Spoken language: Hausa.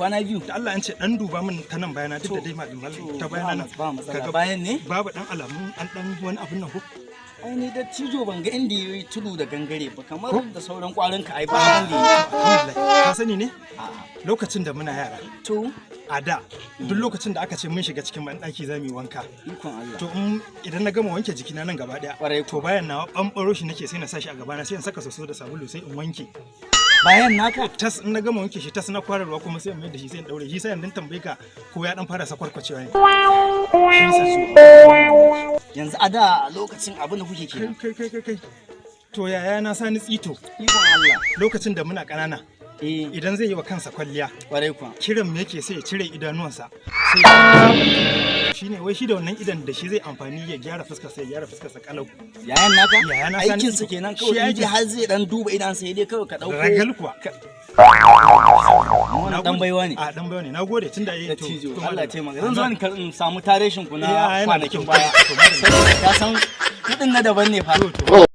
Kwana biyu. Da Allah an ce dan duba min ta nan bayana, duk da dai malam ta bayana nan. Ba matsala. Kaga Bayan ne? Babu dan alamun an dan wani abun nan ko? Ai ni da cijo ban ga inda yayi tudu da gangare ba, kamar da sauran kwarin ka, ai ba wanda yayi. Alhamdulillah. Ka sani ne? A'a. Lokacin da muna yara, a da duk lokacin da aka ce mun shiga cikin banɗaki za mu yi wanka. Ikon Allah. To in idan na gama wanke jikina nan gaba daya, Kwarai. to bayan na ɓanɓaro shi nake, sai na sa shi a gabana, sai in saka soso da sabulu, sai in wanke. Bayan naka? Tas in na gama wanke shi tas, na kwararwa kuma sai in mai da shi, sai in daure shi. Sai in tambaye ka ko ya dan fara sakwarkwacewa ne. Shi yasa Yanzu a da lokacin abin da kuke kai kenan. Kai kai kai kai. To yaya na Sani Tsito, Ikon Allah. lokacin da muna ƙanana, idan zai yi wa kansa kwalliya, Kwarai kuwa. kiran mu yake, sai ya cire idanuwansa, sai shine wai shi da wannan idan da shi zai amfani ya gyara fuskar sa, ya gyara fuskar sa kalau. Yayan naka? Yayana Sani Aikin sa Tsito. kenan Shi kawai in aikin ji har zai dan duba idan sai dai kawai ka dauko. Ragal kuwa. Wannan dan baiwa ne. A, dan baiwa ne. Nagode tunda eh to Dattijo, to Allah ya madalla. taimaka. Zan zo in samu tareshin ku Eh, na yana da kwanakin kyau. baya. To, madalla. Saboda ka san kudin na daban ne fa. To.